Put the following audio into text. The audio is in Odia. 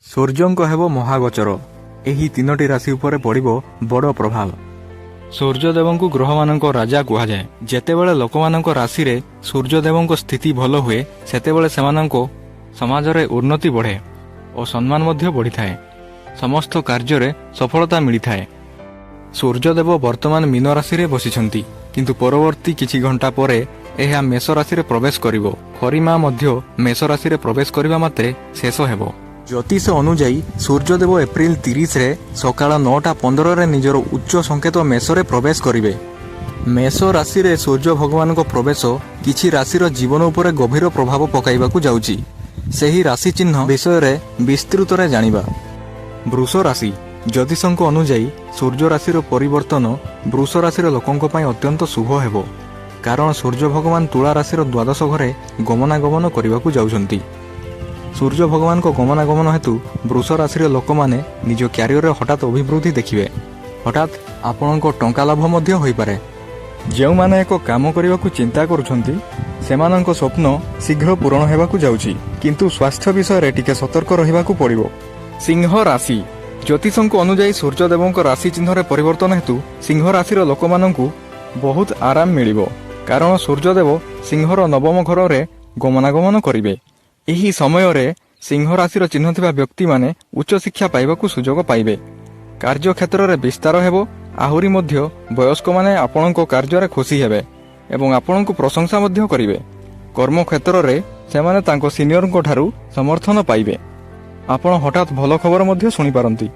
ସୂର୍ଯ୍ୟଙ୍କ ହେବ ମହାଗୋଚର। ଏହି ତିନୋଟି ରାଶି ଉପରେ ପଡ଼ିବ ବଡ଼ ପ୍ରଭାବ। ସୂର୍ଯ୍ୟଦେବଙ୍କୁ ଗ୍ରହମାନଙ୍କ ରାଜା କୁହାଯାଏ। ଯେତେବେଳେ ଲୋକମାନଙ୍କ ରାଶିରେ ସୂର୍ଯ୍ୟଦେବଙ୍କ ସ୍ଥିତି ଭଲ ହୁଏ, ସେତେବେଳେ ସେମାନଙ୍କ ସମାଜରେ ଉନ୍ନତି ବଢ଼େ ଓ ସମ୍ମାନ ମଧ୍ୟ ବଢ଼ିଥାଏ। ସମସ୍ତ କାର୍ଯ୍ୟରେ ସଫଳତା ମିଳିଥାଏ। ସୂର୍ଯ୍ୟଦେବ ବର୍ତ୍ତମାନ ମୀନ ରାଶିରେ ବସିଛନ୍ତି, କିନ୍ତୁ ପରବର୍ତ୍ତୀ କିଛି ଘଣ୍ଟା ପରେ ଏହା ମେଷ ରାଶିରେ ପ୍ରବେଶ କରିବ। ଖରିମା ମଧ୍ୟ ମେଷ ରାଶିରେ ପ୍ରବେଶ କରିବା ମାତ୍ରେ ଶେଷ ହେବ। ଜ୍ୟୋତିଷ ଅନୁଯାୟୀ ସୂର୍ଯ୍ୟଦେବ ଏପ୍ରିଲ 30ରେ ସକାଳ 9:15ରେ ନିଜର ଉଚ୍ଚ ସଂକେତ ମେଷରେ ପ୍ରବେଶ କରିବେ। ମେଷ ରାଶିରେ ସୂର୍ଯ୍ୟ ଭଗବାନଙ୍କ ପ୍ରବେଶ କିଛି ରାଶିର ଜୀବନ ଉପରେ ଗଭୀର ପ୍ରଭାବ ପକାଇବାକୁ ଯାଉଛି। ସେହି ରାଶି ଚିହ୍ନ ବିଷୟରେ ବିସ୍ତୃତରେ ଜାଣିବା। ବୃଷ ରାଶି। ଜ୍ୟୋତିଷଙ୍କ ଅନୁଯାୟୀ ସୂର୍ଯ୍ୟ ରାଶିର ପରିବର୍ତ୍ତନ ବୃଷ ରାଶିର ଲୋକଙ୍କ ପାଇଁ ଅତ୍ୟନ୍ତ ଶୁଭ ହେବ, କାରଣ ସୂର୍ଯ୍ୟ ଭଗବାନ ତୁଳା ରାଶିର ଦ୍ୱାଦଶ ଘରେ ଗମନାଗମନ କରିବାକୁ ଯାଉଛନ୍ତି। ସୂର୍ଯ୍ୟ ଭଗବାନଙ୍କ ଗମନାଗମନ ହେତୁ ବୃଷ ରାଶିର ଲୋକମାନେ ନିଜ କ୍ୟାରିୟରରେ ହଠାତ୍ ଅଭିବୃଦ୍ଧି ଦେଖିବେ। ହଠାତ୍ ଆପଣଙ୍କ ଟଙ୍କା ଲାଭ ମଧ୍ୟ ହୋଇପାରେ। ଯେଉଁମାନେ ଏକ କାମ କରିବାକୁ ଚିନ୍ତା କରୁଛନ୍ତି, ସେମାନଙ୍କ ସ୍ୱପ୍ନ ଶୀଘ୍ର ପୂରଣ ହେବାକୁ ଯାଉଛି, କିନ୍ତୁ ସ୍ୱାସ୍ଥ୍ୟ ବିଷୟରେ ଟିକେ ସତର୍କ ରହିବାକୁ ପଡ଼ିବ। ସିଂହ ରାଶି। ଜ୍ୟୋତିଷଙ୍କ ଅନୁଯାୟୀ ସୂର୍ଯ୍ୟଦେବଙ୍କ ରାଶି ଚିହ୍ନରେ ପରିବର୍ତ୍ତନ ହେତୁ ସିଂହ ରାଶିର ଲୋକମାନଙ୍କୁ ବହୁତ ଆରାମ ମିଳିବ, କାରଣ ସୂର୍ଯ୍ୟଦେବ ସିଂହର ନବମ ଘରରେ ଗମନାଗମନ କରିବେ। ଏହି ସମୟରେ ସିଂହ ରାଶିର ଚିହ୍ନ ଥିବା ବ୍ୟକ୍ତିମାନେ ଉଚ୍ଚଶିକ୍ଷା ପାଇବାକୁ ସୁଯୋଗ ପାଇବେ। କାର୍ଯ୍ୟକ୍ଷେତ୍ରରେ ବିସ୍ତାର ହେବ। ଆହୁରି ମଧ୍ୟ ବୟସ୍କମାନେ ଆପଣଙ୍କ କାର୍ଯ୍ୟରେ ଖୁସି ହେବେ ଏବଂ ଆପଣଙ୍କୁ ପ୍ରଶଂସା ମଧ୍ୟ କରିବେ। କର୍ମକ୍ଷେତ୍ରରେ ସେମାନେ ତାଙ୍କ ସିନିୟରଙ୍କ ଠାରୁ ସମର୍ଥନ ପାଇବେ। ଆପଣ ହଠାତ୍ ଭଲ ଖବର ମଧ୍ୟ ଶୁଣିପାରନ୍ତି।